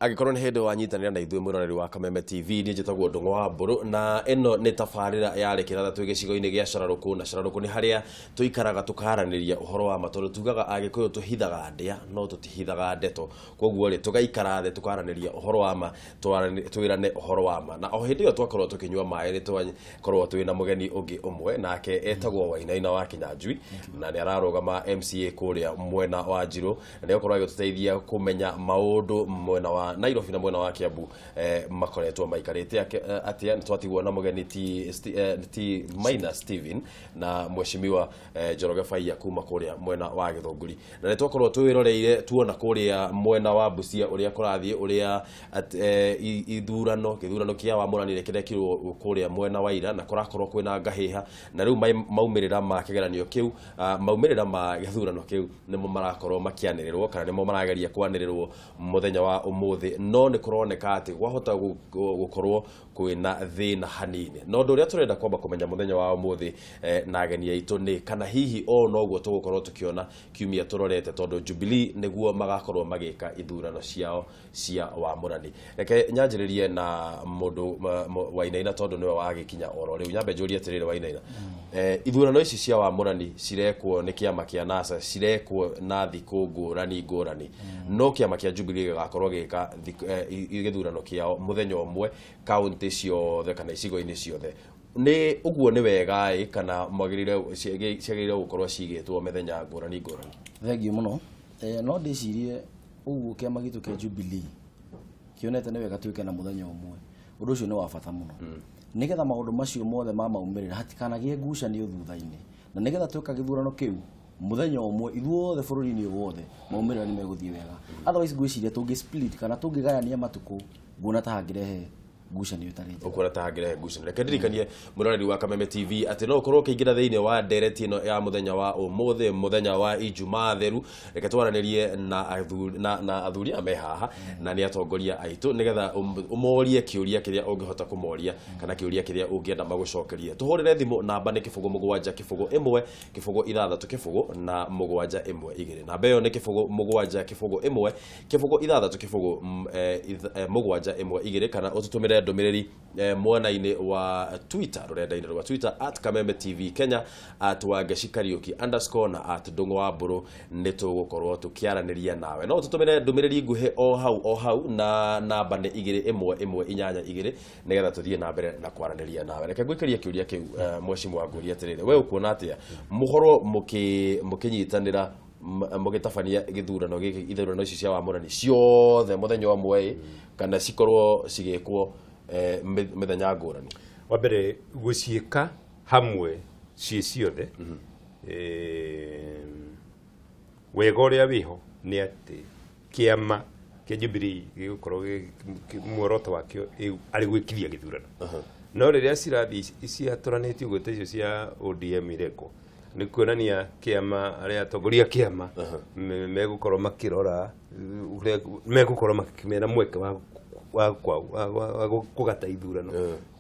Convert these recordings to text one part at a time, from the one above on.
Angĩkorwo nĩ hĩndĩ wanyitanĩra na ithuĩ, mwĩroreri wa Kameme TV, niĩ njĩtagwo Ndũng'ũ wa Mbũrũ, na ĩno nĩ tabarĩra ya Rĩkĩratha. Twĩ gĩcigo-inĩ gĩa Cararũkũ, na Cararũkũ nĩ harĩa tũikaraga tũkaranĩria ũhoro wa ma, tondũ tugaga Agĩkũyũ tũhithaga ndĩa no tũtihithaga ndeto. Koguo rĩ, tũgaikara thĩ tũkaranĩria ũhoro wa ma, twĩrane ũhoro wa ma. Na o hĩndĩ ĩyo twakorwo tũkĩnyua maĩ, nĩ twakorwo twĩ na mũgeni ũngĩ ũmwe, nake etagwo Wainaina wa Kinyanjui, na nĩ ararũgama MCA kũrĩa mwena wa Njirũ, na nĩ egũkorwo agĩtũteithia kũmenya maũndũ mwena wa Nairobi na mwena wa Kiambu makoretwo maikarĩte atĩa. Nĩ twatigwo na mũgeni ti Maina Steven na mheshimiwa Njoroge Baiya kuma kũrĩa mwena wa Gĩthũngũri, na nĩ twakorwo twĩroreire tuona kũrĩa mwena wa Busia ũrĩa kũrathiĩ, ũrĩa ithurano gĩthurano kĩa wamũrani kĩrekirwo kũrĩa mwena wa Ira, na kũrakorwo kwĩna ngahĩha. Na rĩu maumĩrĩra ma kĩgeranio kĩu, maumĩrĩra ma gĩthurano kĩu nĩmo marakorwo makĩanĩrĩrwo, kana nĩmo marageria kwanĩrĩrwo mũthenya wa ũmũthĩ. No nĩ kũroneka atĩ gwahota gũkorwo kwĩna thĩna hanini. No ũndũ ũrĩa tũrenda kwamba kũmenya mũthenya wa ũmũthĩ na ageni aitũ nĩ kana hihi o noguo tũgũkorwo tũkĩona kiumia tũrorete, tondũ Jubilee nĩguo magakorwo magĩka ithurano ciao cia wamũrani. Reke nyanjĩrĩrie na mũndũ Wainaina, tondũ nĩwe wagĩkinya oro rĩu. Nyambe njũrie atĩrĩrĩ, Wainaina, ithurano ici cia wamũrani cirekwo nĩ kĩama kĩa NASA, cirekwo na thikũ ngũrani ngũrani, no kĩama kĩa Jubilee gĩgakorwo gĩgĩka gĩthurano kĩao mũthenya ũmwe kaunti ciothe kana icigo-inĩ ciothe. Nĩ ũguo nĩ wega ĩ, kana mwagĩrĩire ciagĩrĩire gũkorwo cigĩtwo mĩthenya ngũrani ngũrani? Thengiũ mũno. No ndĩcirie ũguo kĩama gitũ kĩa Jubilee kĩonete nĩ wega twĩke na mũthenya ũmwe. Ũndũ ũcio nĩ wa bata mũno, nĩgetha maũndũ macio mothe ma maumĩrĩra hatikanagĩe ngucanio thutha-inĩ, na nĩgetha tweka gĩthurano kĩu mũthenya ũmwe ithuothe bũrũri-inĩ ũyũ wothe, maumĩrĩra nĩ megũthiĩ wega. Otherwise, ngwĩciria tũngĩ split kana tũngĩgayania matukũ, nguona ta hangĩrehe ngucanio ĩtarĩ njega. Ũkuona ta hangĩrehe ngucanio. Reke ndirikanie mũroreri wa Kameme TV atĩ no ũkorwo ũkĩingĩra thĩinĩ wa ndereti ĩno ya mũthenya wa ũmũthĩ, mũthenya wa Ijumaa theru. Reke twaranĩrie na athuri aya me haha, na nĩ atongoria aitũ, nĩgetha ũmorie kĩũria kĩrĩa ũngĩhota kũmoria kana kĩũria kĩrĩa ũngĩenda magũcokerie. Tũhũrĩre thimũ, namba nĩ 07010600 712. Namba ĩyo nĩ 07010600 712, kana ũtũtũmĩre ndũmĩrĩri mwena-inĩ wa Twitter, rũrenda-inĩ rwa Twitter, @KamemeTV Kenya, @WangeciKariuki_ na @Ndũng'ũWaMbũrũ. Nĩ tũgũkorwo tũkĩaranĩria nawe. No tũtũmĩre ndũmĩrĩri nguhĩ o hau o hau, na namba nĩ 21182, nĩgetha tũthiĩ na mbere na kwaranĩria nawe. Reke ngwĩkĩrie kĩũria kĩu, mheshimiwa, ngũria atĩrĩrĩ, we ũkuona atĩa mũhoro mũkĩnyitanĩra mũgĩtabania gĩthurano gĩkĩ, ithurano ici cia wamũrani ciothe mũthenya ũmwe ĩ, kana cikorwo cigĩkwo mĩthenya ngũrani? Wa mbere, gũciĩka hamwe ciĩ ciothe, wega ũrĩa wĩho nĩ atĩ kĩama kĩa Jubilee gĩgũkorwo muoroto wakĩo arĩ gwĩkithia gĩthurano. No rĩrĩa cirathiĩ ciatũranĩtio ũguo ta icio cia ODM irekwo, nĩ kuonania kĩama, arĩa atongoria a kĩama megũkorwo makĩrora ũrĩa megũkorwo mena mweke wa kũgata ithurano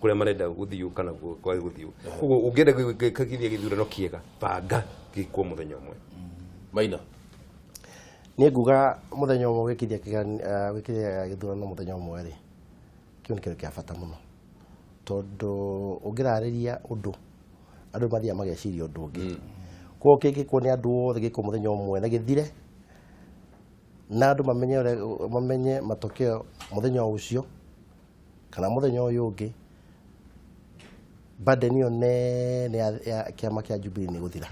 kũrĩa marenda gũthiĩ kana kwage gũthiĩ. Koguo ũngĩenda gwĩkithia gĩthurano kĩega, banga gĩkwo mũthenya ũmwe. Maina. Niĩ nguga mũthenya ũmwe gwĩkithia gwĩkithia gĩthurano mũthenya ũmwe rĩ, kĩu nĩ kĩndũ kĩa bata mũno, tondũ ũngĩrarĩria ũndũ, andũ mathiaga mageciria ũndũ ũngĩ. Koguo kĩngĩkwo nĩ andũ othe, gĩkwo mũthenya ũmwe na gĩthire, na andũ mamenye mamenye matokeo mũthenya o ũcio kana mũthenya ũyũ ũngĩ, burden ĩyo nene ya kĩama kĩa Jubilee nĩ gũthira.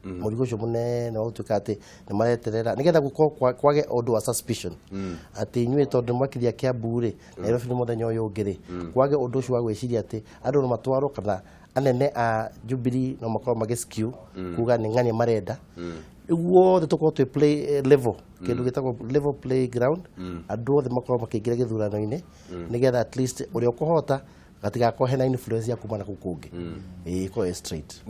Mũrigo ũcio mũnene wa gũtuĩka atĩ nĩ mareterera nĩgetha gũkorwo kwage ũndũ wa suspicion atĩ inyuĩ tondũ nĩ mwakithia Kiambu rĩ, Nairobi nĩ mũthenya ũyũ ũngĩ rĩ, kwage ũndũ ũcio wa gwĩciria atĩ andũ no matwarwo kana anene a Jubilee no makorwo magĩ skew kuga nĩ ng'ania marenda. Ithuothe tũkorwo twĩ play level, kĩndũ gĩtagwo level play ground, andũ othe makorwo makĩingĩra gĩthurano-inĩ, nĩgetha at least ũrĩa ũkũhota gatigakorwo hena influence ya kuma na kũu kũngĩ, ĩĩ, ĩkorwo ĩ straight.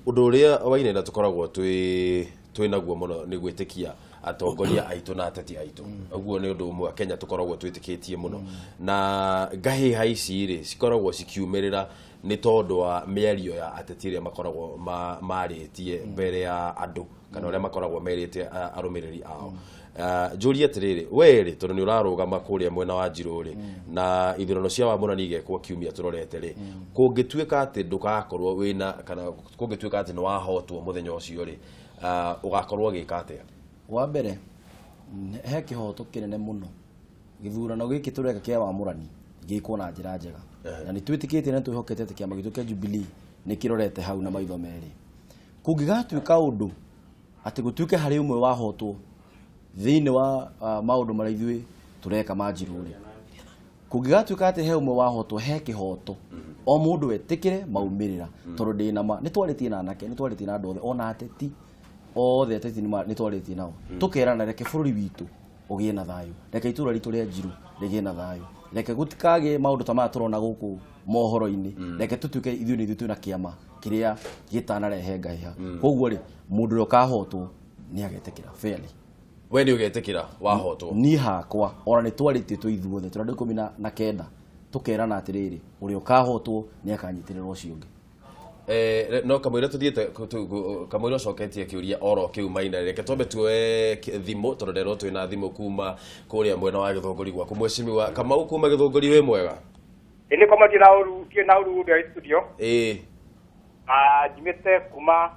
Ũndũ ũrĩa Wainaina tũkoragwo twĩ naguo mũno nĩ gwĩtĩkia atongoria aitũ na ateti aitũ. Ũguo nĩ ũndũ ũmwe Kenya tũkoragwo twĩtĩkĩtie mũno, na ngahĩha ici rĩ, cikoragwo cikiumĩrĩra nĩ tondũ wa mĩario ya ateti ĩrĩa makoragwo marĩtie mbere ya andũ, kana ũrĩa makoragwo merĩte arũmĩrĩri ao. Njũrie atĩrĩrĩ, we rĩ, tondũ nĩ ũrarũgama kũrĩa mwena wa Njirũ rĩ, na ithurano cia wamũrani igekwo kiumia tũrorete rĩ, kũngĩtuĩka atĩ ndũgakorwo wĩna kana kũngĩtuĩka atĩ nĩ wahotwo mũthenya ũcio rĩ, ũgakorwo ũgĩka atĩa? Wa mbere, he kĩhoto kĩnene mũno gĩthurano gĩkĩ tũreka kĩa wamũrani gĩkwo na njĩra njega, na nĩ twĩtĩkĩtie na twĩhokete atĩ kĩama gitũ kĩa Jubilee nĩ kĩrorete hau na maitho merĩ. Kũngĩgatuĩka ũndũ atĩ gũtuĩke harĩ ũmwe wahotwo thĩinĩ wa maũndũ marĩa ithuĩ tũreka ma Njirũ rĩ, kũngĩgatuĩka atĩ he ũmwe wahotwo, he kĩhoto o mũndũ etĩkĩre maumĩrĩra, tondũ ndĩna ma nĩ twarĩtie na anake, nĩ twarĩtie na andũ othe, ona ateti othe, ateti nĩ twarĩtie nao, tũkerana reke bũrũri witũ ũgĩe na thayũ, reke itũra ritũ rĩa Njirũ rĩgĩe na thayũ, reke gũtikagĩe maũndũ ta maya tũrona gũkũ mohoro-inĩ, reke tũtuĩke ithuĩ nĩ ithuĩ twĩna kĩama kĩrĩa gĩtanarehe ngahĩha. Koguo rĩ, mũndũ ũrĩa ũkahotwo nĩ agetĩkĩra fairly. We nĩ ũgetĩkĩra wahotwo? Niĩ hakwa, ona nĩ twarĩtie twĩ ithuothe tũrĩ andũ 19, tũkerana atĩrĩrĩ, ũrĩa ũkahotwo nĩ akanyitĩrĩra ũcio ũngĩ. No kamũira tũthiĩte kamũira ũcoketie kĩũria oro kĩu Maina, reke twambe tuoe thimũ tondũ nderwo twĩna thimũ kuma kũrĩa mwena wa Gĩthũngũri gwaku. Mheshimiwa Kamau kuma Gĩthũngũri, wĩ mwega? Ĩ, nĩ koma na ũru, ndirĩ na ũru ndĩ studio. Njumĩte kuma,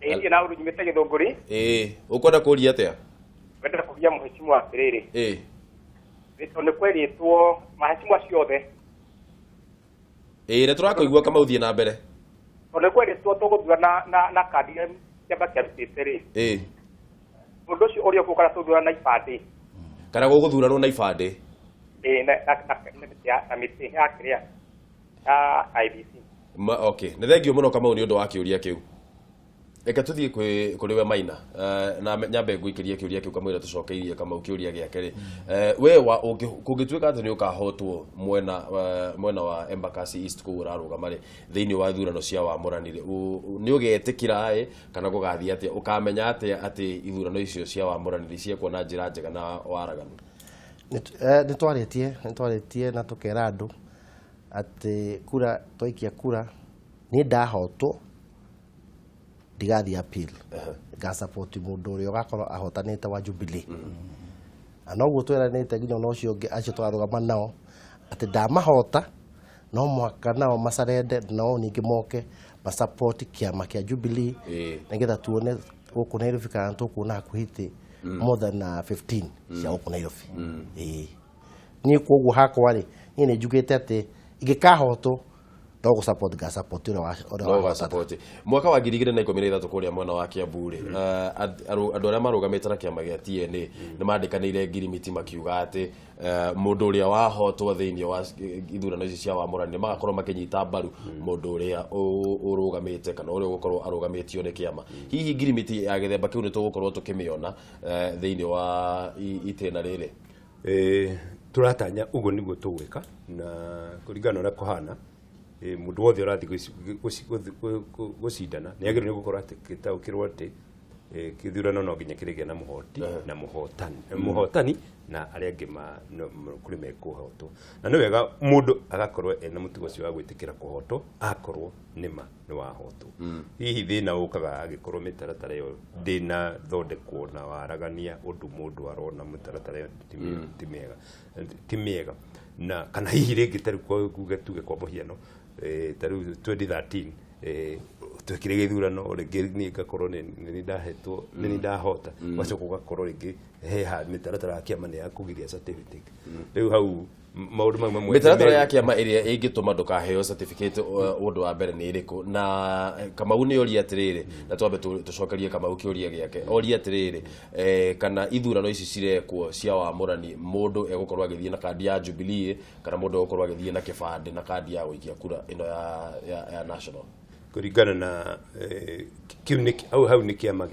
ĩ, ndirĩ na ũru, njumĩte Gĩthũngũri. Ĩ, ũkwenda kũria atĩa? Ngwenda kũria mheshimiwa atĩrĩrĩ, nĩ tondũ nĩ kwerĩtwo maheshimiwa ciothe. Ĩ, nĩ tũrakũigua Kamau, thiĩ na mbere. Tondũ nĩ kwerĩtwo tũgũthura na kandi ya kĩama kĩarutĩte rĩ, ũndũ ũcio ũrĩa ũgũka tũthura na ibandĩ. Kana gũgũthuranwo na ibandĩ? Ĩ, na mĩtĩ ya kĩrĩa ya IEBC. Okay, nĩ thengio mũno Kamau nĩ ũndũ wa kĩũria kĩu. Reke tũthiĩ kũrĩ we Maina, na nyambe ngũikĩrie kĩũria kĩu kamũira tũcokeirie Kamau kĩũria gĩake rĩ. We wa kũngĩtuĩka atĩ nĩ ũkahotwo mwena wa Embakasi East kũu ũrarũgama rĩ, thĩinĩ wa ithurano cia wamũrani rĩ, nĩ ũgetĩkĩra ĩ kana gũgathiĩ atĩa? Ũkamenya atĩa atĩ ithurano icio cia wamũrani rĩ ciekwo na njĩra njega na waraganu? Nĩ twarĩtie na tũkera andũ atĩ kura twaikia kura, niĩ ndahotwo ndigathiĩ appeal, ngasupport mũndũ ũrĩa ũgakorwo ahotanĩte wa Jubilee, na noguo tweranĩte nginya ona ũcio ũngĩ acio tũrarũgama nao atĩ ndamahota no mũhaka nao macarende, nao ningĩ moke masupport kĩama kĩa Jubilee, nĩgetha tuone gũkũ Nairobi kana tũkuona hakuhĩ itĩ more than 15 cia gũkũ Nairobi. Ĩĩ, niĩ koguo hakwa rĩ, niĩ nĩ njugĩte atĩ ingĩkahotwo no gũ support ngasupport ũrĩa no wahotana. Ũgasupport. Mwaka wa 2013 kũrĩa mwena wa Kiambu rĩ, andũ arĩa marũgamĩte na kĩama gĩa TNA nĩ mandĩkanĩire ngirimiti makiuga atĩ mũndũ ũrĩa wahotwo thĩinĩ wa ithurano ici cia wamũrani nĩ magakorwo makĩnyita mbaru mũndũ ũrĩa ũrũgamĩte kana ũrĩa ũgũkorwo arũgamĩtio nĩ kĩama. Hihi ngirimiti ya gĩthemba kĩu nĩ tũgũkorwo tũkĩmĩona thĩinĩ wa itĩna rĩrĩ? Tũratanya ũguo nĩguo tũgwĩka, na kũringana na ũrĩa kũhana, mũndũ wothe ũrathiĩ gũcindana nĩ agĩrĩirwo nĩ gũkorwo akĩtaũkĩrwo atĩ kĩthurano no nginya kĩrĩgĩa na mũhoti na mũhotani na arĩa angĩ kũrĩ mekũhotwo, na nĩ wega mũndũ agakorwo ena mũtugo ũcio wa gwĩtĩkĩra kũhotwo akorwo nĩma nĩ wahotwo. Hihi thĩna ũkaga angĩkorwo mĩtaratara ĩyo ndĩnathondekwo na waragania ũndũ mũndũ arona mĩtaratara ĩyo ti mĩega, na kana hihi rĩngĩ ta rĩu tuge kwa mũhiano, ta rĩu 2013 twekire gĩthurano rĩngĩ, niĩ ngakorwo nĩ nĩ ndahetwo, nĩ nĩ ndahota, ũgacoka ũgakorwo rĩngĩ he ha mĩtaratara ya kĩama nĩ ya kũgiria certificate. Rĩu hau maũndũ mau mamwe Mĩtaratara ya kĩama ĩrĩa ĩngĩtũma ndũkaheo certificate, ũndũ wa mbere nĩ ĩrĩkũ? Na Kamau nĩ oria atĩrĩrĩ, na twambe tũcokerie Kamau kĩũria gĩake, oria atĩrĩrĩ, kana ithurano ici cirekwo cia wamũrani, mũndũ egũkorwo agĩthiĩ na kandi ya Jubilee kana mũndũ egũkorwo agĩthiĩ na kĩbandĩ na kandi ya gũikia kura ĩno ya national? Kũringana na kĩu nĩ hau nĩ kĩama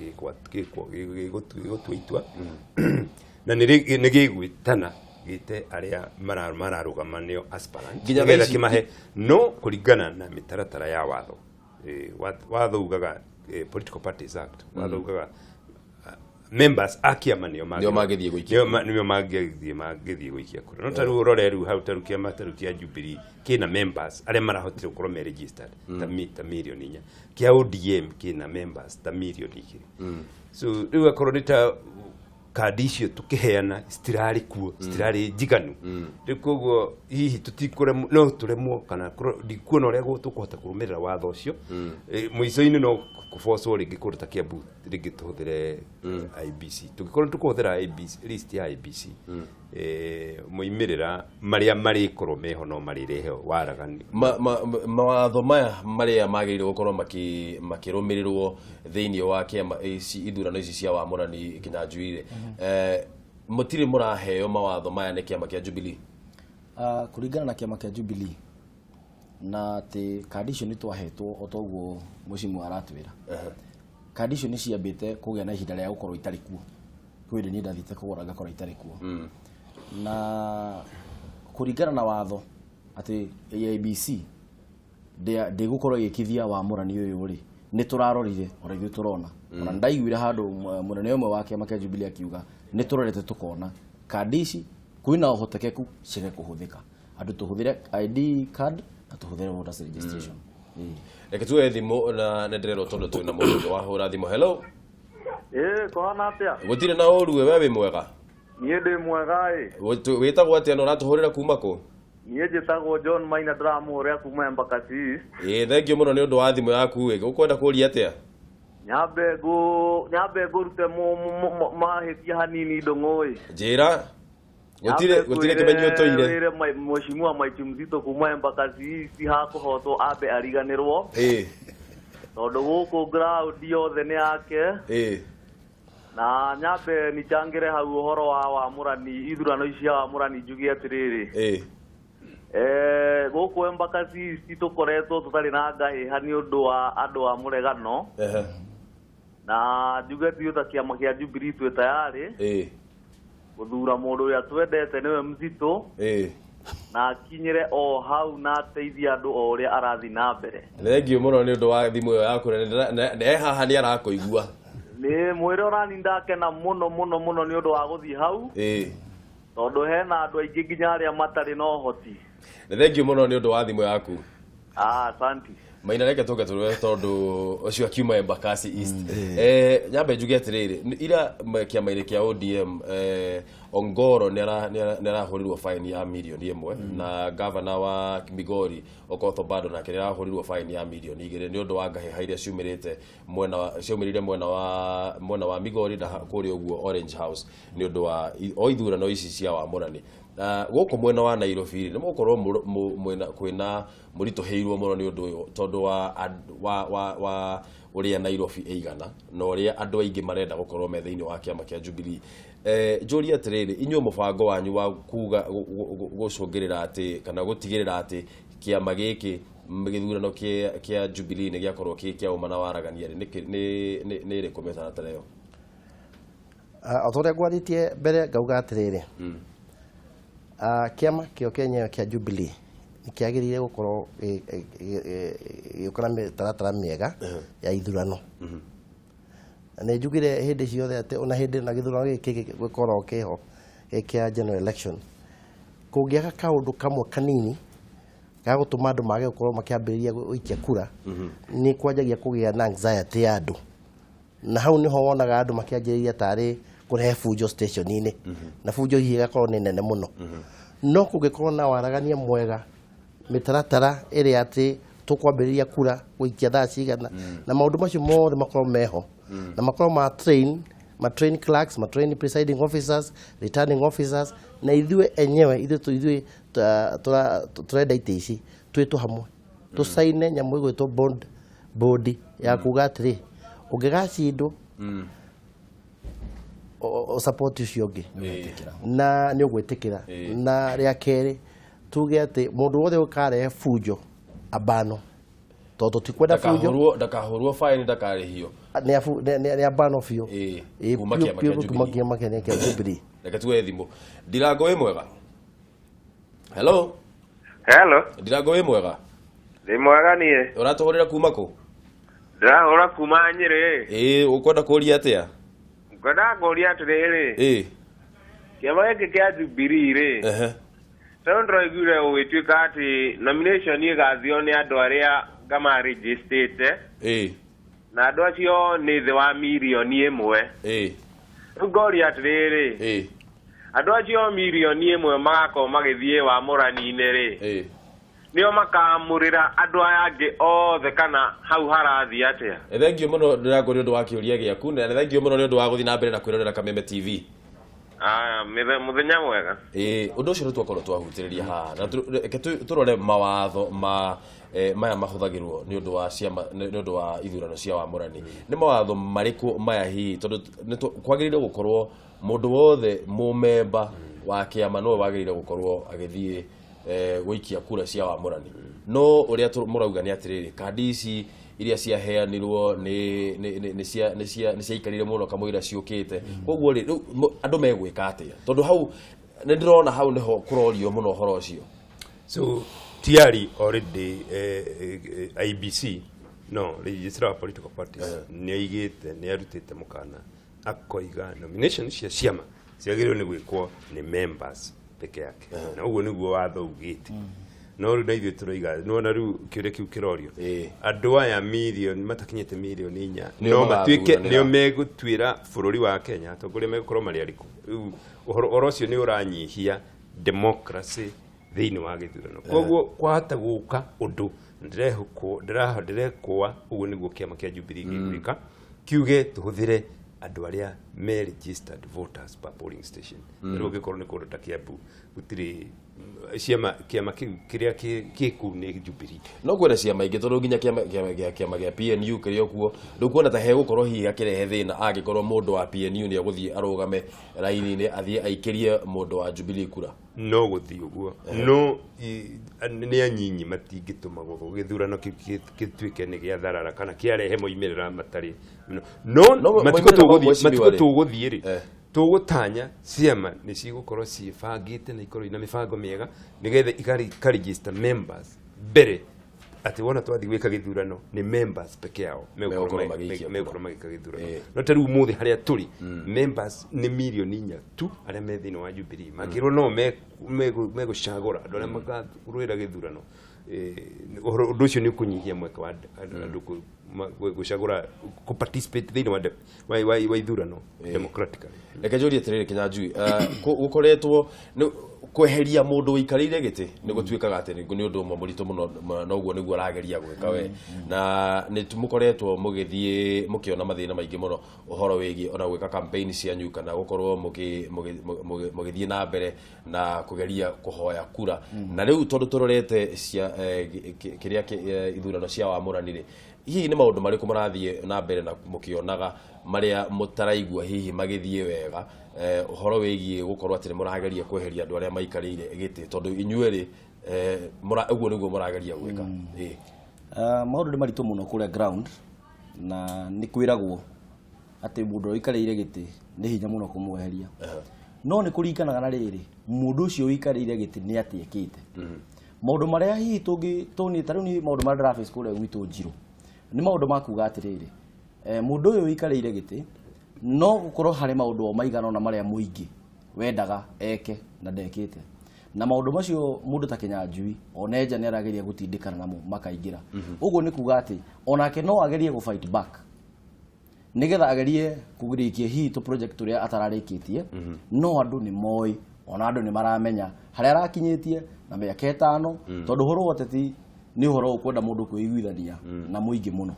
gĩgũtua itua, na nĩ gĩgwĩtana gĩte arĩa mararũgama nĩo aspirant, Nginya nĩgetha thaa ici- kĩmahe, no kũringana na mĩtaratara ya watho, watho ugaga, Political Parties Act, watho ugaga members a kĩama nĩo Nĩo mangĩthiĩ gũikia. Nĩo mangĩthiĩ gũikia kura. No ta rĩu ũrore rĩu hau, ta rĩu kĩama ta rĩu kĩa Jubilee kĩna members arĩa marahotire gũkorwo me registered ta 4 million, kĩa ODM kĩna members ta 2 million. So rĩu akorwo nĩ ta Kandi icio tukiheana citirarĩ kuo, citirarĩ njiganu. Rĩu koguo hihi tũtikũremwo, no tũremwo kana ndikuona ũrĩa tũkũhota kũrũmĩrĩra watho ũcio. Mũico-inĩ no kũbocwo rĩngĩ kũndũ ta Kiambu, rĩngĩ tũhũthĩre IEBC. Tũngĩkorwo tũkũhũthĩra IEBC, list ya IEBC, moimĩrĩra marĩa marĩkorwo meho no marĩrehe waragani. Mawatho maya marĩa magĩrĩirwo gũkorwo makĩrũmĩrĩrwo thĩinĩ wa kĩama ici, ithurano ici cia wamũrani, Kĩnyanjui-rĩ, mũtirĩ mũraheo mawatho maya nĩ kĩama kĩa Jubilee? Kũringana na kĩama kĩa Jubilee na atĩ kandi icio nĩ twahetwo, o toguo mũcimu aratwĩra, kandi icio nĩ ciambĩte kũgĩa na ihinda rĩa gũkorwo itarĩ kuo. Kwĩ hĩndĩ niĩ ndathiĩte kũgũra ngakora itarĩ kuo, na kũringana na watho atĩ IEBC ndĩgũkorwo ĩgĩkithia wamũrani ũyũ rĩ, nĩ tũrarorire ona ithuĩ tũrona, ona ndaiguire handũ mũnene ũmwe wa kĩama kĩa Jubilee akiuga nĩ tũrorete tũkona kandi ici kwĩna ũhotekeku ciage kũhũthĩka, andũ tũhũthĩre ID card na tũhũthĩre voters registration. Reke tuoe thimũ na nĩ ndĩrerwo tondũ twĩna mũndũ ũngĩ wahũra thimũ. Hello. Ĩĩ, kũhana atĩa? Gũtirĩ na ũru. We wĩ mwega? Niĩ ndĩ mwega ĩ. Wĩtagwo atĩa na ũratũhũrĩra kuma kũ? Niĩ njĩtagwo John Maina, ndĩramũhũrĩra kuma Embakasi East. Ĩĩ, thank you mũno nĩ ũndũ wa thimũ yaku. Ĩ, ũkwenda kũria atĩa? Nyambe ngũrute mahĩtia hanini, Ndũng'ũ ĩ. Njĩra, gũtirĩ gũtirĩ kĩmenyi ũtũire. Wĩre mheshimiwa Mike Mzito kuma Embakasi East hakũhotwo ambe ariganĩrwo, tondũ gũkũ ground yothe nĩ yake. Na nyambe nichangĩre hau ũhoro wa wamũrani, ithurano ici cia wamũrani, njuge atĩrĩrĩ, gũkũ Embakasi East tũkoretwo tũtarĩ na ngahĩha nĩ ũndũ wa andũ a mũregano, na njuge ithuĩ ta kĩama kĩa Jubilee twĩ tayarĩ gũthura mũndũ ũrĩa twendete, nĩwe Mzito, na akinyĩre o hau na ateithie andũ o ũrĩa arathiĩ na mbere. Thank you mũno nĩ ũndũ wa thimũ ĩyo yaku, na e haha nĩ arakũigua. Nĩ mwĩre onani ndakena mũno mũno mũno nĩ ũndũ wa gũthiĩ hau, tondũ hena andũ aingĩ nginya arĩa matarĩ na ũhoti. Na thank you mũno nĩ ũndũ wa thimũ yaku. Ah, asanti. Maina, reke tũke tũrore tondũ ũcio akiuma Embakasi East. Nyambe njuge atĩrĩrĩ, ira kĩama-inĩ kĩa ODM, Ongoro nĩ arahũrirwo fine ya mirioni 1, na gavana wa Migori Okoth Obado nake nĩ arahũrirwo fine ya mirioni 2 nĩ ũndũ wa ngahĩha iria ciumĩrĩte mwena wa ciumĩrire mwena wa Migori na kũrĩa ũguo Orange House nĩ ũndũ wa o ithurano ici cia wamũrani. Na gũkũ mwena wa Nairobi nĩ mũgũkorwo mwena kwĩna mũritũhĩirwo mũno nĩ ũndũ ũyũ tondũ wa wa wa wa ũrĩa Nairobi ĩigana na ũrĩa andũ aingĩ marenda gũkorwo me thĩinĩ wa kĩama kĩa Jubilee. Njũrie atĩrĩrĩ, inyuĩ mũbango wanyu wa kuga gũcũngĩrĩra atĩ kana gũtigĩrĩra atĩ kĩama gĩkĩ, gĩthurano kĩa Jubilee nĩ gĩakorwo kĩ kĩa ũma na waragania rĩ, nĩ ĩrĩkũ mĩtaratara ĩyo? O ta ũrĩa ngwarĩtie mbere ngauga atĩrĩrĩ, kĩama kĩo kĩenyewe kĩa Jubilee nĩ kĩagĩrĩire gũkorwo gĩũka na mĩtaratara mĩega ya ithurano. Na nĩ njugire hĩndĩ ciothe atĩ ona hĩndĩ na gĩthurano gĩkĩ gĩkoragwo kĩho gĩ kĩa general election, kũngĩaga kaũndũ kamwe kanini ga gũtũma andũ mage gũkorwo makĩambĩrĩria gũikia kura, nĩ kwanjagia kũgĩa na anxiety ya andũ, na hau niho wonaga andũ makĩanjĩrĩria tarĩ kũrehe bunjo station-inĩ, na bunjo hihi ĩgakorwo nĩ nene mũno. No kũngĩkorwo na waragania mwega, mĩtaratara ĩrĩa atĩ tũkwambĩrĩria kura gũikia thaa cigana, na maũndũ macio mothe makorwo meho, na makorwo ma train, ma train clerks, ma train presiding officers, returning officers, na ithuĩ enyewe, ithuĩ tũrenda itĩ ici twĩtwo hamwe tũcaine nyamũ ĩgwĩtwo bond board ya kuga atĩrĩ, ũngĩgacindwo support ũcio ũngĩ na nĩ ũgwĩtĩkĩra. Na rĩa kerĩ tuge atĩ mũndũ wothe ũkarehe bunjo abano, tondũ tũtikwenda bunjo. Ndakahũrwo fine, ndakarĩhio. Nĩ abano biũ. Kuma biũ kĩama biũ kĩa kuma Jubilee. Kĩama kĩa Jubilee. Reke tuoe thimũ. Ndirango, wĩ mwega? Hello. Hello. Ndirango, wĩ mwega? Ndĩ mwega niĩ. Ũratũhũrĩra kuma kũ? Ndĩrahũra kuma Nyĩrĩ. Ĩĩ, ũkwenda kũria atĩa? Ngwendaga kũria atĩrĩrĩ, kĩama gĩkĩ kĩa Jubilee rĩ, tondũ ndĩraiguire gũgĩtuĩka atĩ nomination ĩgathio nĩ andũ arĩa ngamarĩnjĩstĩte, na andũ acio nĩ thĩ wa mirioni 1. Rĩu ngoria atĩrĩrĩ, andũ acio 1 million magakorwo magĩthiĩ wamũrani-inĩ rĩ, nĩo makamũrĩra andũ aya angĩ othe kana hau harathiĩ atĩa? Thengiũ mũno Ndĩrango nĩ ũndũ wa kĩũria gĩaku, na nĩ thengiũ mũno nĩ ũndũ wa gũthiĩ na mbere na kwĩrorera Kameme TV. Aya, mũthenya mwega. Ũndũ ũcio nĩ twakorwo twahutĩrĩria haha, na reke tũrore mawatho ma maya mahũthagĩrwo nĩ ũndũ wa ciama, nĩ ũndũ wa ithurano cia wamũrani. Nĩ mawatho marĩkũ maya hihi, tondũ kwagĩrĩire gũkorwo mũndũ wothe mũmemba wa kĩama nowe wagĩrĩire gũkorwo agĩthiĩ gũikia kura cia wamũrani. No ũrĩa mũrauga nĩ atĩrĩrĩ, kandi ici iria ciaheanirwo nĩ ciaikarire mũno kamũira ciũkĩte. Koguo rĩ, rĩu andũ megwĩka atĩa? Tondũ hau nĩ ndĩrona hau nĩho kũrorio mũno ũhoro ũcio. So tiari already IEBC, no registrar of political parties, nĩ aigĩte, nĩ arutĩte mũkana akoiga nomination cia ciama ciagĩrĩirwo nĩ gwĩkwo nĩ members peke yake, na ũguo nĩguo watho ugĩte. No rĩu na ithuĩ tũroiga, nĩwona rĩu kĩũria kĩu kĩrorio, andũ aya mirioni matakinyĩte 4 million nĩo no matuĩke magathuranĩra. Nĩo megũtuĩra bũrũri wa Kenya atongoria megũkorwo marĩ arĩkũ. Rĩu ũhoro ũcio nĩ ũranyihia democracy thĩinĩ wa gĩthurano. Koguo kwahota gũka ũndũ ndĩrehokwo ndĩrekũa ũguo nĩguo kĩama kĩa Jubilee gĩgwĩka, kiuge tũhũthĩre andũ arĩa me registered voters per polling station. Rĩu ũngĩkorwo nĩ kũndũ ta Kiambu gũtirĩ ciama, kĩama kĩu kĩrĩa kĩ kũu nĩ Jubilee. No kwĩna ciama ingĩ, tondũ nginya kĩama gĩa PNU kĩrĩ o kuo. Ndũkuona ta hegũkorwo hihi hakĩrehe thĩna angĩkorwo mũndũ wa PNU nĩ egũthiĩ arũgame raini-inĩ athiĩ aikĩrie mũndũ wa Jubilee kura? No gũthiĩ ũguo, no nĩ anyinyi matingĩtũma gĩthurano kĩu gĩtuĩke nĩ gĩa tharara kana kĩarehe moimĩrĩra matarĩ no. No, matukũ moimĩrĩra ma tũgũthiĩ mheshimiwa matukũ rĩ. Tũgũthiĩ rĩ, tũgũtanya ciama nĩ cigũkorwo ciĩbangĩte na ikorwo ina mĩbango mĩega nĩgetha ikaregister members mbere, atĩ wona twathiĩ gwĩka gĩthurano nĩ members peke yao megũkorwo megũkorwo magĩikia kura. Megũkorwo magĩka gĩthurano. No ta rĩu ũmũthĩ harĩa tũrĩ, members nĩ 4 million tu arĩa me thĩinĩ wa Jubilee makĩrwo no megũcagũra andũ arĩa makarũĩra gĩthurano. Ũndũ ũcio nĩ ũkũnyihia mweke wa andũ gũcagũra, kũ participate thĩinĩ wa ithurano democratically. Reke njũrie atĩrĩrĩ, Kinyanjui, gũkoretwo kweheria mũndũ ũikarĩire gĩtĩ nĩ gũtuĩkaga atĩ nĩ ũndũ ũmwe mũritũ mũno, na ũguo nĩguo arageria gwĩka we, na nĩ mũkoretwo mũgĩthiĩ mũkĩona mathĩna maingĩ mũno ũhoro wĩgiĩ ona gwĩka campaign cianyu kana gũkorwo mũgĩthiĩ na mbere na kũgeria kũhoya kura. Na rĩu tondũ tũrorete cia kĩrĩa ithurano cia wamũrani rĩ, hihi nĩ maũndũ marĩkũ marathiĩ na mbere na mũkĩonaga marĩa mũtaraigua hihi magĩthiĩ wega, ũhoro wĩgiĩ gũkorwo atĩ nĩ mũrageria kweheria andũ arĩa maikarĩire gĩtĩ, tondũ inyuĩ rĩ, ũguo nĩguo mũrageria gwĩka? Maũndũ nĩ maritũ mũno kũrĩa ground, na nĩ kwĩragwo atĩ mũndũ ũrĩa ũikarĩire gĩtĩ nĩ hinya mũno kũmweheria, no nĩ kũringanaga na rĩrĩ mũndũ ũcio ũikarĩire gĩtĩ nĩ atĩ ekĩte maũndũ marĩa hihi tũngĩ tũni. Ta rĩu nĩ maũndũ marĩa ndĩraface kũrĩa gwitũ Njirũ nĩ maũndũ ma kuga atĩrĩrĩ, mũndũ ũyũ ũikarĩire gĩtĩ no gũkorwo harĩ maũndũ o maigana ũna marĩa mũingĩ wendaga eke na ndekĩte, na maũndũ macio mũndũ ta Kinyanjui ona nja nĩ arageria gũtindĩkana namo makaingĩra. Ũguo nĩ kuga atĩ onake no agerie gũ fight back nigetha agerie kũrĩkia hihi tũ project tũrĩa atararĩkĩtie, no andũ nĩ moĩ, ona andũ nĩ maramenya harĩa arakinyĩtie na mĩaka 5, tondũ ũhoro wa ũteti nĩ ũhoro ũkwenda mũndũ kwĩiguithania na mũingĩ mũno.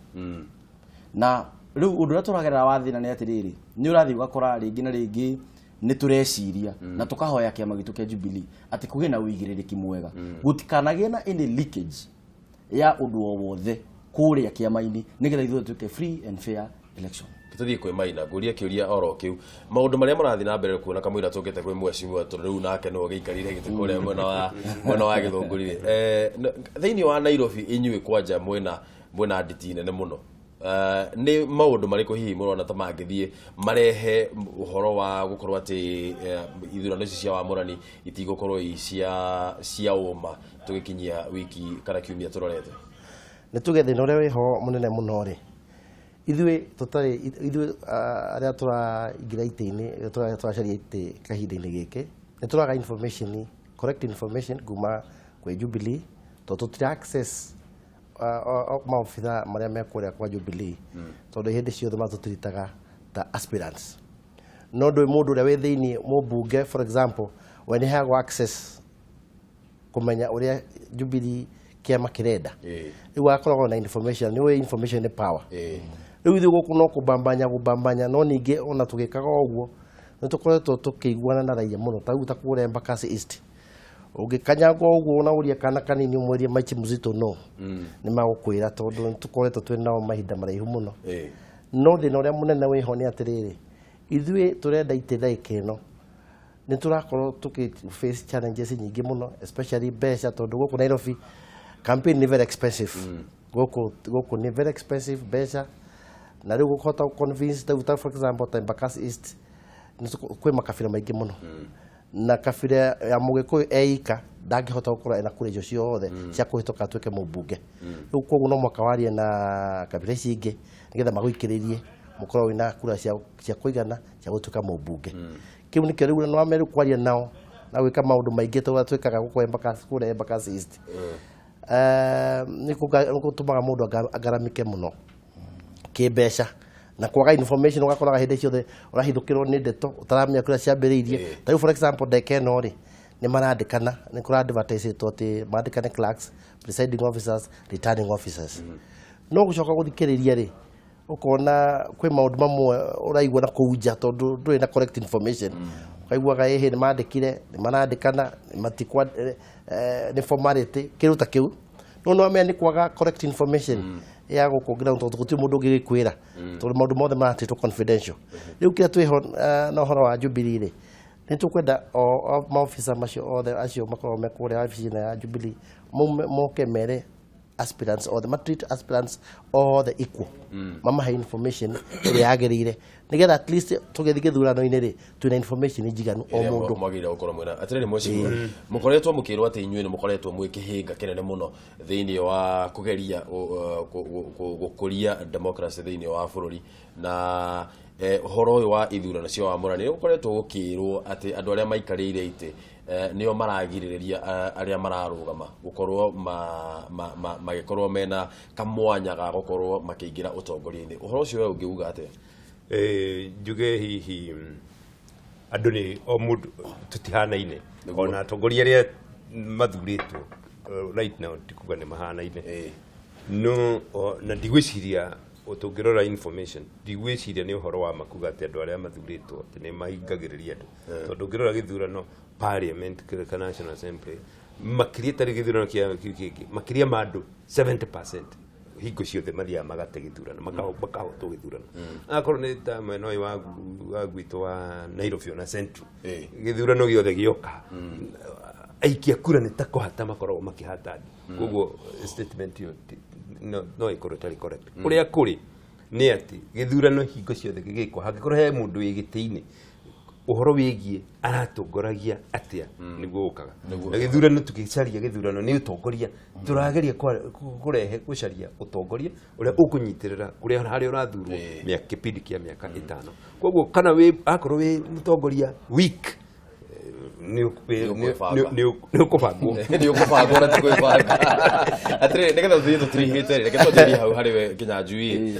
Na rĩu ũndũ ũrĩa tũragerera wa thĩna nĩ atĩrĩrĩ, nĩ ũrathiĩ ũgakora rĩngĩ na rĩngĩ nĩ tũreciria na tũkahoya kĩama gitũ kĩa Jubilee atĩ kũgĩe na ũigĩrĩrĩki mwega, gũtikanagĩe na any leakage ya ũndũ o wothe kũrĩa kĩama-inĩ, nĩgetha ithuĩ tuĩke free and fair election. Tũthiĩ kwĩ Maina, ngũrie kĩũria oro kĩu, maũndũ marĩa mũrathiĩ na mbere kuona kamũira tũkĩte kwĩ mheshimiwa, tondũ rĩu nake nĩwe ũgĩikarĩire gĩtĩ kũrĩa mwena wa Gĩthũngũri rĩ, thĩinĩ wa Nairobi inyuĩ kwanja mwĩna nditi nene mũno. Nĩ maũndũ marĩkũ hihi mũrona ta mangĩthiĩ marehe ũhoro wa gũkorwo atĩ ithurano ici cia wamũrani itigũkorwo i cia ũma tũgĩkinyia wiki kana kiumia tũrorete? Nĩ tuge thĩna ũrĩa wĩho mũnene mũno rĩ, ithuĩ tũtarĩ ithuĩ arĩa tũraingĩra itĩ-inĩ, tũracaria itĩ kahinda-inĩ gĩkĩ, nĩ tũraga information, correct information kuma kwĩ Jubilee, tondũ tũtira access maobitha marĩa me kũrĩa kwa Jubilee, tondũ hĩndĩ ciothe matũtiritaga ta aspirants. No ndũĩ mũndũ ũrĩa wĩ thĩinĩ mũmbunge, for example, we nĩ heagwo access kũmenya ũrĩa Jubilee kĩama kĩrenda. Rĩu akoragwo na information, nĩ ũĩ information nĩ power. Rĩu ithuĩ gũkũ no kũbambanya, no ningĩ ona tũgĩkaga ũguo nĩ tũkoretwo tũkĩiguana na raia mũno, ta rĩu ta kũrĩa Embakasi East. Ũngĩkanyangwo ũguo na ũrie kana kanini ũmwĩrie Maichi Mzito no nĩ magũkwĩra, tondũ nĩ tũkoretwo twĩ nao mahinda maraihu mũno. No thĩna ũrĩa mũnene wĩho nĩ atĩrĩrĩ, ithuĩ tũrenda itĩ thaa ĩno nĩ tũrakorwo tũkĩ face challenges nyingĩ mũno, especially mbeca, tondũ gũkũ Nairobi campaign nĩ very expensive. Gũkũ nĩ very expensive mbeca, na rĩu gũkũhota convince ta for example ta Embakasi East kwĩ makabira maingĩ mũno, na kabira ya Mũgĩkũyũ eika ndangĩhota gũkorwo ena kura icio ciothe cia kũhĩtũka atuĩke mũmbunge. Rĩu koguo no mũhaka warie na kabira ici ingĩ nĩgetha magũikĩrĩrie mũkorwo wĩna kura cia kũigana cia gũtuĩka mũmbunge. Kĩu nĩkĩo rĩu no wamere kwaria nao na gwĩka maũndũ maingĩ ta ũrĩa twĩkaga gũkũ Embakasi, kũrĩa Embakasi East. Nĩ gũtũmaga mũndũ agaramike mũno kĩmbeca na kwaga information, ũgakoraga hĩndĩ ciothe ũrahithũkĩrwo nĩ ndeto ũtaramenya kũrĩa ciambĩrĩirie. Ta rĩu for example ndeka ĩno rĩ, nĩ marandĩkana, nĩ kũra-advertise-ĩtwo atĩ mandĩkane clerks, presiding officers, returning officers. No gũcoka gũthikĩrĩria rĩ, ũkona kwĩ maũndũ mamwe ũraigua na kũu nja tondũ ndũrĩ na correct information. Ũkaiguaga ĩhĩ nĩ mandĩkire, nĩ marandĩkana, matikwa nĩ formality, kĩndũ ta kĩu. No no wamenya nĩ kwaga correct information ya gũkũ ground, tondũ gũtirĩ mũndũ ũngĩgĩkwĩra, tondũ maũndũ mothe maratĩtwo confidential. Rĩu kĩrĩa twĩho na ũhoro wa Jubilee rĩ, nĩ tũkwenda o maofisa macio othe acio makoragwo me kũrĩa wabici-inĩ ya Jubilee moke mere aspirants othe, ma-treat aspirants othe equal, mamahe information ĩrĩa yagĩrĩire, nĩgetha at least tũgĩthiĩ gĩthurano-inĩ rĩ, twĩna information njiganu o mũndũ mwagĩrĩire gũkorwo mwĩna. Atĩrĩrĩ mheshimiwa, mũkoretwo mũkĩrwo atĩ inyuĩ nĩ mũkoretwo mwĩ kĩhĩnga kĩnene mũno thĩinĩ wa kũgeria gũkũria democracy thĩinĩ wa bũrũri, na ũhoro ũyũ wa ithurano cia wamũrani nĩ gũkoretwo gũkĩrwo atĩ andũ arĩa maikarĩire itĩ nĩo maragirĩrĩria arĩa mararũgama gũkorwo magĩkorwo mena kamwanya ga gũkorwo makĩingĩra ũtongoria-inĩ. Ũhoro ũcio we ũngĩuga atĩa? Njuge hihi andũ nĩ o mũndũ tũtihanaine, ona atongoria arĩa mathurĩtwo right now tikuga nĩ mahanaine. No na ndigwĩciria tũngĩrora information, ndigwĩciria nĩ ũhoro wa makuga atĩ andũ arĩa mathurĩtwo atĩ nĩ mahingagĩrĩria andũ, tondũ ũngĩrora gĩthurano parliament kana National Assembly makĩria tarĩ gĩthurano kĩa kĩngĩ makĩria ma andũ 70% hingo ciothe mathiaga magate gĩthurano, makahotwo gĩthurano. Akorwo nĩ ta mwena ũyũ wa gwitũ wa Nairobi ona Central, gĩthurano gĩothe gĩoka aikia kura nĩ ta kũhata makoragwo makĩhata andũ. Koguo statement ĩyo no ĩkorwo ĩtarĩ correct. Ũrĩa kũrĩ nĩ atĩ gĩthurano hingo ciothe gĩgĩkwo hangĩkorwo he mũndũ wĩ gĩtĩ-inĩ ũhoro wĩgiĩ aratongoragia atĩa nĩguo ũkaga. Na gĩthurano tũgĩcaria gĩthurano nĩ ũtongoria, tũrageria kũrehe gũcaria ũtongoria ũrĩa ũkũnyitĩrĩra kũrĩa harĩa ũrathurwo kĩbindi kĩa mĩaka 5. Koguo kana akorwo wĩ mũtongoria weak nĩ ũkũbangwo. Nĩ ũkũbangwo na ti kwĩbanga. Atĩrĩrĩ, nĩgetha tũthiĩ tũtirihĩte rĩ, reke twanjĩrĩrie hau harĩ we Kĩnyanjui.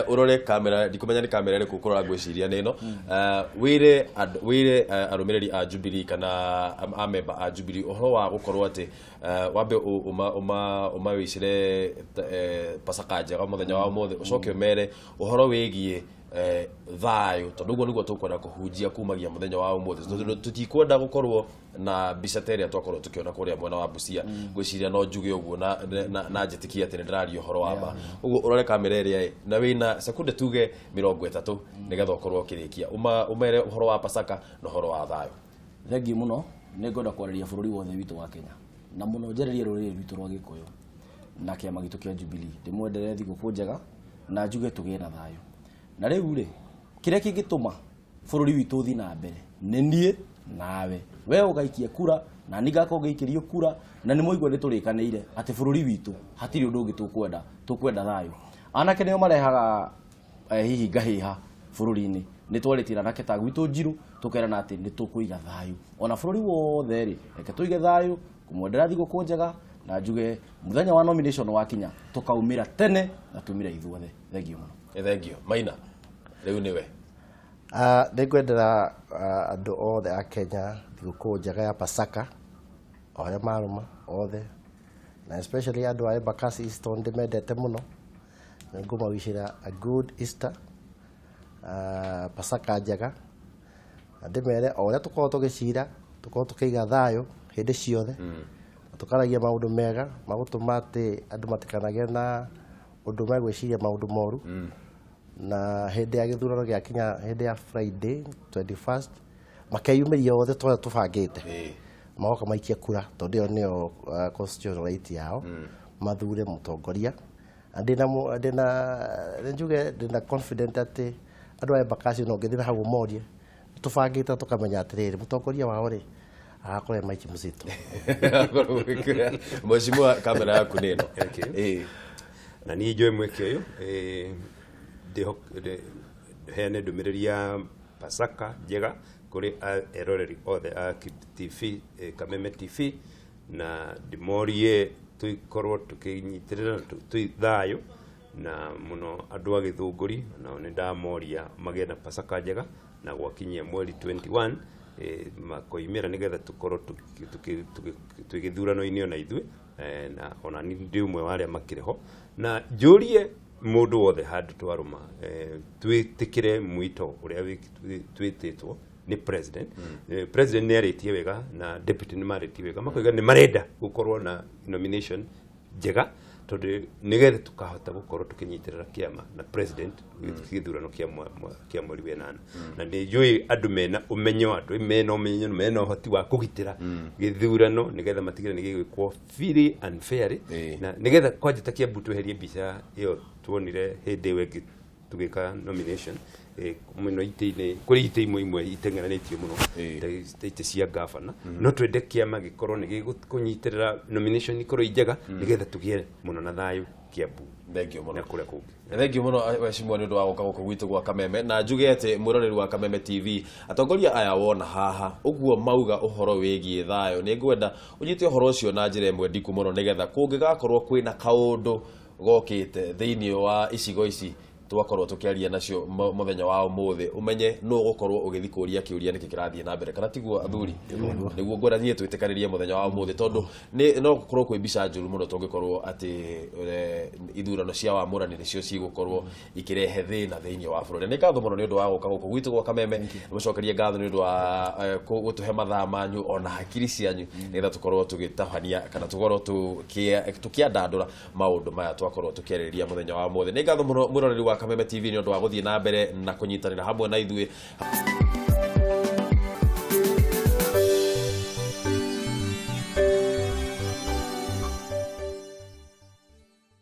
Ũrore kamera, ndikũmenya nĩ kamera ĩrĩkũ ũkũrora, ngwĩciria nĩ ĩno. Wĩre arũmĩrĩri a Jubilee kana a member a Jubilee ũhoro wa gũkorwo atĩ wambe ũmawĩcĩre Pasaka njega mũthenya wa ũmũthĩ, ũcoke ũmere ũhoro wĩgiĩ thayũ, tondũ ũguo nĩguo tũkwenda kũhunjia kumagia mũthenya wa ũmũthĩ. Tũtikwenda gũkorwo na mbica ta ĩrĩa twakorwo tũkĩona kũrĩa mwena wa Busia. Ngwĩciria no njuge ũguo na njĩtĩkie atĩ nĩ ndĩraria ũhoro wa ma. Ũguo ũrore kamera ĩrĩa na wĩna sekunde tuge 30 nĩgetha ũkorwo ũkĩrĩkia. Ũmere ũhoro wa Pasaka na ũhoro wa thayũ. Thengiũ mũno, nĩ ngwenda kwarĩria bũrũri wothe witũ wa Kenya na mũno njarĩrie rũrĩrĩ rwitũ rwa Gĩkũyũ na kĩama gitũ kĩa Jubilee. Ndĩmwendere thigũkũ njega na njuge tũgĩe na thayũ. Na rĩu rĩ, kĩrĩa kĩngĩtũma bũrũri witũ ũthiĩ na mbere nĩ niĩ nawe. We ũgaikia kura na niĩ ngakorwo ngĩikĩrio kura, na nĩ mũigua nĩ tũrĩkanĩire atĩ bũrũri witũ hatirĩ ũndũ ũngĩ tũkwenda, tũkwenda thayũ. Anake nĩo marehaga hihi ngahĩha bũrũri-inĩ. Nĩ twarĩtie na anake ta gwitũ Njirũ tũkerana atĩ nĩ tũkũiga thayũ ona bũrũri wothe rĩ, reke tũige thayũ, kũmwendera thigũkũ njega na njuge mũthenya wa nomination wakinya tũkaumĩra tene na tumĩre ithuothe. Thengiũ mũno. Thengiũ. Maina, rĩu nĩwe. Nĩngwendera andũ othe a Kenya thigũkũ njega ya Pasaka, o arĩa marũma othe, na especially andũ a Embakasi East tondũ ndĩmendete mũno. Nĩngũmawicĩra a good Easter, Pasaka njega, na ndĩmere o ũrĩa tũkoragwo tũgĩcira, tũkorwo tũkĩiga thayũ hĩndĩ ciothe, na tũkaragia maũndũ mega magũtũma atĩ andũ matikanagĩe na ũndũ megwĩciria maũndũ moru. Na hĩndĩ ya gĩthurano gĩakinya hĩndĩ ya Friday 21st makeyumĩria othe tũrĩa tũbangĩte, magoka maikie kura tondũ ĩyo nĩyo constitutional right yao, mathure mũtongoria. Na ndĩna njuge ndĩna confident atĩ andũ a Embakasi no ngĩthira hau morie tũbangĩte tũkamenya atĩrĩrĩ mũtongoria wao rĩ agakorwo e Mike Muzito. Mheshimiwa, kamera yaku nĩ ĩno. Na niĩ njoe mweke ũyũ heane ndũmĩrĩri ya Pasaka njega kũrĩ eroreri othe a TV, Kameme TV, na ndĩmorie tũikorwo tũkĩnyitĩrĩra twĩ thayũ, na mũno andũ a Gĩthũngũri nao nĩ ndamoria magĩe na Pasaka njega, na gwakinyia mweri 21 makoimĩra nĩgetha tũkorwo twĩ gĩthurano-inĩ ona ithuĩ, na ona niĩ ndĩ ũmwe wa arĩa makĩrĩ ho, na njũrie mũndũ wothe handũ twarũma twĩtĩkĩre mwito ũrĩa twĩtĩtwo nĩ president. President nĩ arĩtie wega na deputy nĩ marĩtie wega, makoiga nĩ marenda gũkorwo na nomination njega tondũ nĩgetha tũkahota gũkorwo tũkĩnyitĩrĩra kĩama na president gĩthurano kĩa mweri wa ĩnana. Na nĩ njũĩ andũ mena ũmenyo, andũ mena ũmenyo, mena ũhoti wa kũgitĩra gĩthurano nĩgetha matigĩrĩre nĩ gĩgwĩkwo free and fair, na nĩgetha kwanja ta Kiambu tweherie mbica ĩyo tuonire hĩndĩ ĩyo ĩngĩ tũgĩka nomination mũno itĩ-inĩ, kũrĩ itĩ imwe iteng'eranĩtio mũno ta itĩ cia gavana, no twende kĩama gĩkorwo nĩ gĩkũnyitĩrĩra nomination ikorwo i njega nĩgetha tũgĩe mũno na thayũ Kiambu. Thank you mũno. Na kũrĩa kũngĩ. Thank you mũno Mheshimiwa nĩ ũndũ wa gũka gũkũ gwitũ gwa Kameme, na njuge atĩ mwĩroreri wa Kameme TV, atongoria aya wona haha ũguo mauga ũhoro wĩgiĩ thayũ, nĩ ngwenda ũnyite ũhoro ũcio na njĩra ĩmwe ndiku mũno nĩgetha kũngĩgakorwo kwĩna kaũndũ gokĩte thĩinĩ wa icigo ici twakorwo tukiaria nacio muthenya wa umuthi, umenye no gukorwo ugithi kuria kiuria niki kirathie na mbere kana tiguo athuri? Niguo ngwenda nie twitikanirie muthenya wa umuthi tondu no gukorwo kwi mbica njuru muno tungikorwo ati ithurano cia wamurani nicio cigukorwo ikirehe thina thiini wa bururi. Ni ngatho muno ni undu wa guka guku gwitu gwa Kameme, mucokerie ngatho ni undu wa gutuhe mathaa manyu ona hakiri cianyu nigetha tukorwo tugitabania kana tukorwo tukiandandura maundu maya twakorwo tukiarĩrĩria muthenya wa umuthi. Ni ngatho muno mwiroreri wa Kameme TV ni undu wa guthie na mbere na kunyitanira hamwe na ithuĩ.